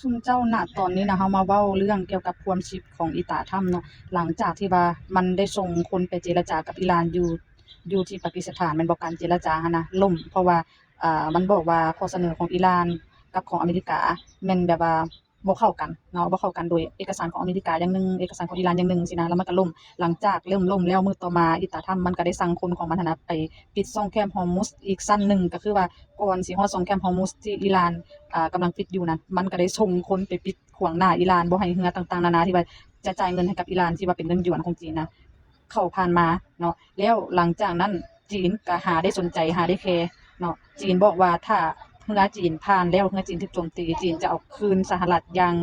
ຊຸມເຈົ້າ ນະຕອນນີ້ນະ ເຮົາມາເວົ້າເລື່ອງກ່ຽວກັບຄວາມຄິດຂອງອີຕາທຳເນາະ ຫຼັງຈາກທີ່ວ່າມັນໄດ້ສົ່ງຄົນໄປເຈລະຈາກັບອີຣານຢູ່ ຢູ່ທີ່ປາກິສຖານແມ່ນບໍ່? ການເຈລະຈາຫັ້ນນະລົ້ມ ເພາະວ່າ ອ່າ ມັນບອກວ່າຂໍ້ສະເໜີຂອງອີຣານກັບຂອງອາເມລິກາແມ່ນແບບວ່າບໍ່ເຂົ້າກັນເນາະ ບໍ່ເຂົ້າກັນ ໂດຍເອກະສານຂອງອາເມລິກາຢ່າງໜຶ່ງ ເອກະສານຂອງອີຣານຢ່າງໜຶ່ງຊີ້ນະ ແລ້ວມັນກະລົ້ມ. ຫຼັງຈາກເລີ່ມລົ້ມແລ້ວ ມື້ຕໍ່ມາອີຕາທຳມັນກະໄດ້ສັ່ງຄົນຂອງມັນຫັ້ນນະໄປປິດຊ່ອງແຄບຮອຣມຸດອີກຊັ້ນໜຶ່ງ ກະຄືວ່າ ກ່ອນຊິຮອດຊ່ອງແຄບຮອຣມຸດທີ່ອີຣານ ອ່າ ກຳລັງປິດຢູ່ນັ້ນ ມັນກະໄດ້ສົ່ງຄົນໄປປິດຂວາງໜ້າອີຣານ ບໍ່ໃຫ້ເຮືອຕ່າງໆນານາທີ່ວ່າຈະຈ່າຍເງິນໃຫ້ກັບອີຣານ ທີ່ວ່າເປັນເງິນຢວນຂອງຈີນນະ ເຂົ້າຜ່ານມາເນາະ. ແລ້ວຫຼັງຈາກນັ້ນ ຈີນກະຫາໄດ້ສົນໃຈ ຫາໄດ້ແຄເນາະ. ຈີນບອກວ່າຖ້າເຮືອຈີນຜ່ານແລ້ວ ເຮືອຈີນຖືກໂຈມຕີ ຈີນຈະເອົາຄືນສະຫະລັດຢ່າງ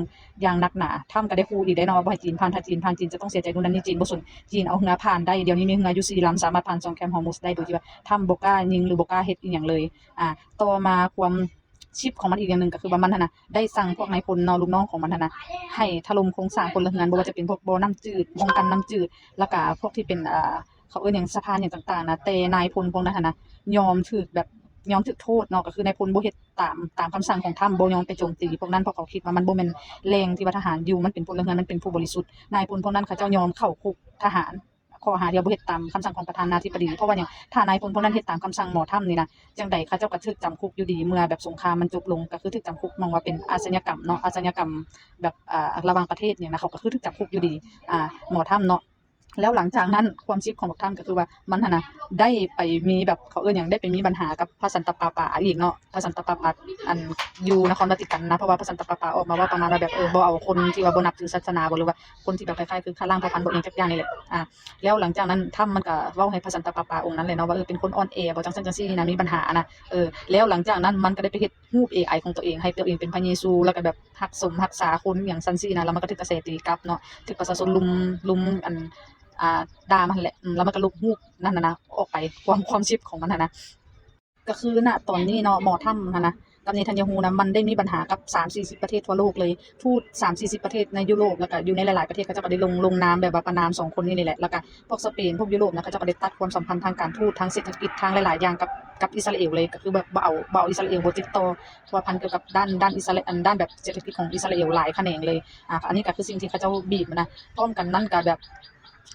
ຢ່າງໜັກໜາ. ທຳກະໄດ້ຂູ່ອີກເດ້ເນາະ ວ່າບໍ່ໃຫ້ຈີນຜ່ານ ຖ້າຈີນຜ່ານ ຈີນຈະຕ້ອງເສຍໃຈ ໂນ່ນນັ້ນນີ້ ຈີນບໍ່ສົນ. ຈີນເອົາເຮືອຜ່ານໄດ້ ດຽວນີ້ມີເຮືອຢູ່ສີ່ລຳ ສາມາດຜ່ານຊ່ອງແຄບຮອຣມຸດໄດ້ ໂດຍທີ່ວ່າທຳບໍ່ກ້າຍິງ ຫຼື ບໍ່ກ້າເຮັດອີ່ຫຍັງເລີຍ. ອ່າ ຕໍ່ມາຄວາມ ຊິບຂອງມັນອີກຢ່າງໜຶ່ງກະຄືວ່າມັນຫັ້ນນະ ໄດ້ສັ່ງພວກນາຍພົນເນາະ ລູກນ້ອງຂອງມັນຫັ້ນນະ ໃຫ້ຖະຫຼົ່ມໂຄງສ້າງພົນລະເຮືອນ ບໍ່ວ່າຈະເປັນພວກບໍ່ນ້ຳຈືດ ປ້ອງກັນນ້ຳຈືດ ແລ້ວກະພວກທີ່ເປັນ ເອີ ເຂົາເອີ້ນຫຍັງ ສະພານຫຍັງຕ່າງໆນະ ແຕ່ນາຍພົນພວກນັ້ນຫັ້ນນະ ຍອມຖືກແບບ ຍອມຖືກໂທດເນາະ ກະຄືນາຍພົນບໍ່ເຮັດຕາມ ຕາມຄຳສັ່ງຂອງທຳ ບໍ່ຍອມໄປໂຈມຕີພວກນັ້ນ ເພາະເຂົາຄິດວ່າມັນບໍ່ແມ່ນແຫຼ່ງທີ່ວ່າທະຫານຢູ່ ມັນເປັນພົນລະເຮືອນ ມັນເປັນຜູ້ບໍລິສຸດ. ນາຍພົນພວກນັ້ນເຂົາເຈົ້າຍອມເຂົ້າຄຸກທະຫານ ຂໍ້ຫາດຽວບໍ່ເຮັດຕາມຄຳສັ່ງຂອງປະທານາທິບໍດີ. ເພາະວ່າຫຍັງ? ຖ້ານາຍພົນພວກນັ້ນເຮັດຕາມຄຳສັ່ງໝໍທຳນີ້ນະ ຈັ່ງໃດເຂົາເຈົ້າກະຖືກຈຳຄຸກຢູ່ດີ ເມື່ອແບບສົງຄາມມັນຈົບລົງ ກະຄືຖືກຈຳຄຸກ ມອງວ່າເປັນອາຊະຍາກຳເນາະ ອາຊະຍາກຳແບບ ອ່າ ລະຫວ່າງປະເທດຫຍັງນະ ເຂົາກະຄືຖືກຈຳຄຸກຢູ່ດີ ອ່າ ໝໍທຳເນາະ. ແລ້ວຫຼັງຈາກນັ້ນ ຄວາມຄິດຂອງບັກທຳກະຄືວ່າມັນຫັ້ນນະ ໄດ້ໄປມີແບບ ເຂົາເອີ້ນຫຍັງ ໄດ້ໄປມີບັນຫາກັບພະສັນຕະປາປາອີກເນາະ ພະສັນຕະປາປາ ອັນ ຢູ່ນະຄອນວາຕິກັນນະ ເພາະວ່າພະສັນຕະປາປາອອກມາເວົ້າປະມານວ່າແບບ ເອີ ບໍ່ເອົາຄົນທີ່ວ່າບໍ່ນັບຖືສາສະໜາບໍ ຫຼືວ່າ ຄົນທີ່ແບບຄ້າຍໆຄືຄ້າລ້າງເຜົ່າພັນ ພວກອີ່ຫຍັງຈັກຢ່າງນີ້ແຫຼະ. ອ່າ ແລ້ວຫຼັງຈາກນັ້ນ ທຳມັນກະເວົ້າໃຫ້ພະສັນຕະປາປາອົງນັ້ນແຫຼະເນາະ ວ່າ ເອີ ເປັນຄົນອ່ອນແອ ບໍ່ ຈັ່ງຊັ້ນຈັ່ງຊີ້ນີ້ນະ ມີບັນຫານະ. ເອີ ແລ້ວຫຼັງຈາກນັ້ນມັນກະໄດ້ໄປເຮັດຮູບເອໄອຂອງຕົວເອງ ໃຫ້ຕົວເອງເປັນພະເຢຊູ ແລ້ວກະແບບຮັກສົມຮັກສາຄົນຫຍັງຊັ້ນຊີ້ນະ ແລ້ວມັນກະຖືກກະແສຕີກັບເນາະ ຖືກປະຊາຊົນລຸມ ລຸມ ອັນ ອ່າ ດ່າມັນຫັ້ນແຫຼະ. ອືມ ແລ້ວມັນກະລົບຮູບນັ້ນນະ ອອກໄປ ຄວາມ ຄວາມຄິດຂອງມັນຫັ້ນນະ. ກະຄືນະຕອນນີ້ເນາະ ໝໍທຳຫັ້ນນະ ກັບເນທັນຍາຮູ້ນະ ມັນໄດ້ມີບັນຫາກັບສາມສີ່ສິບປະເທດທົ່ວໂລກເລີຍ ທູດສາມສີ່ສິບປະເທດໃນຢູໂຣບ ແລ້ວກະຢູ່ໃນຫຼາຍໆປະເທດ ເຂົາເຈົ້າກະໄດ້ລົງ ລົງນາມແບບວ່າປະນາມສອງຄົນນີ້ນີ້ແຫຼະ. ແລ້ວກະພວກສະເປນ ພວກຢູໂຣບນະ ເຂົາເຈົ້າກະໄດ້ຕັດຄວາມສຳພັນທາງການທູດ ທາງເສດຖະກິດ ທາງຫຼາຍໆຢ່າງກັບ ກັບອິດສະຣາແອນເລີຍ ກະຄືແບບບໍ່ເອົາ ບໍ່ເອົາອິດສະຣາແອນ ບໍ່ຕິດຕໍ່ພົວພັນກ່ຽວກັບດ້ານ ດ້ານອິດສະຣາແອນ ອັນ ດ້ານແບບເສດຖະກິດຂອງອິດສະຣາແອນຫຼາຍຂະແໜງເລີຍ. ອ່າ ອັນນີ້ກະຄືສິ່ງທີ່ເຂົາເຈົ້າບີບນະ. ພ້ອມກັນນັ້ນກະແບບ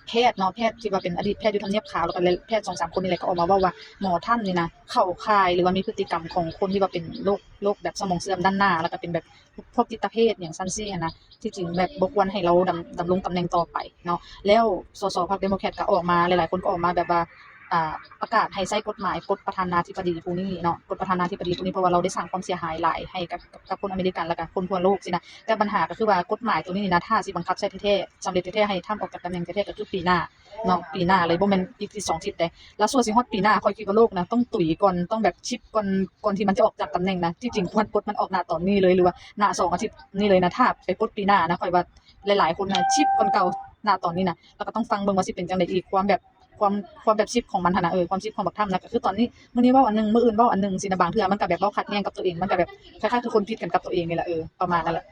ແພດເນາະ ແພດທີ່ວ່າເປັນອະດີດແພດຢູ່ທຳນຽບຂາວ ແລ້ວກະແພດສອງສາມຄົນນີ້ແຫຼະ ກະອອກມາເວົ້າວ່າ ໝໍທຳນີ້ນະ ເຂົ້າຂ່າຍ ຫຼືວ່າມີພຶດຕິກຳຂອງຄົນທີ່ວ່າເປັນໂລກ ໂລກແບບສະໝອງເສື່ອມດ້ານໜ້າ ແລ້ວກະເປັນແບບພວກຈິດຕະເພດຫຍັງຊັ້ນຊີ້ຫັ້ນນະ ທີ່ຈິງແບບບໍ່ຄວນໃຫ້ລາວດຳ ດຳລົງຕຳແໜ່ງຕໍ່ໄປເນາະ. ແລ້ວ ສສ ພັກເດໂມແຄຣດກະອອກມາ ຫຼາຍໆຄົນກະອອກມາແບບວ່າ ອ່າ ປະກາດໃຫ້ໃຊ້ກົດໝາຍປົດປະທານາທິບໍດີຜູ້ນີ້ເນາະ ປົດປະທານາທິບໍດີຜູ້ນີ້ ເພາະວ່າລາວໄດ້ສ້າງຄວາມເສຍຫາຍຫຼາຍໃຫ້ກັບ ກັບຄົນອາເມລິກັນ ແລ້ວກະຄົນທົ່ວໂລກຊີ້ນະ. ແຕ່ບັນຫາກະຄືວ່າກົດໝາຍໂຕນີ້ນີ້ນະ ຖ້າຊິບັງຄັບໃຊ້ແທ້ໆ ສຳເລັດແທ້ໆ ໃຫ້ທຳອອກຈາກຕຳແໜ່ງແທ້ໆ ກະຄືປີໜ້າເນາະ ປີໜ້າເລີຍ ບໍ່ແມ່ນອີກສິບສອງທິດເດ້. ລາວຊົ່ວຊິຮອດປີໜ້າ ຂ້ອຍຄິດວ່າໂລກນະຕ້ອງຕຸຍກ່ອນ ຕ້ອງແບບຊິບກ່ອນ ກ່ອນທີ່ມັນຈະອອກຈາກຕຳແໜ່ງນະ. ທີ່ຈິງຄວນປົດມັນອອກນະຕອນນີ້ເລີຍ ຫຼືວ່ານະສອງອາທິດນີ້ເລີຍນະ ຖ້າໄປປົດປີໜ້ານະ ຂ້ອຍວ່າຫຼາຍໆຄົນນະຊິບກ່ອນເກົ່ານະຕອນນີ້ນະ. ແລ້ວກະຕ້ອງຟັງເບິ່ງວ່າຊິເປັນຈັ່ງໃດອີກ ຄວາມແບບ ຄວາມ ຄວາມແບບຊິບຂອງມັນຫັ້ນນະ ເອີ ຄວາມຊິບຂອງບັກທຳນະ ກະຄືຕອນນີ້ ມື້ນີ້ເວົ້າອັນໜຶ່ງ ມື້ອື່ນເວົ້າອັນໜຶ່ງຊີ້ນະ ບາງເທື່ອມັນກະແບບເວົ້າຂັດແຍ່ງກັບຕົວເອງ ມັນກະແບບຄ້າຍໆຄືຄົນຜິດກັນກັບຕົວເອງນີ້ແຫຼະ ເອີ ປະມານນັ້ນແຫຼະ.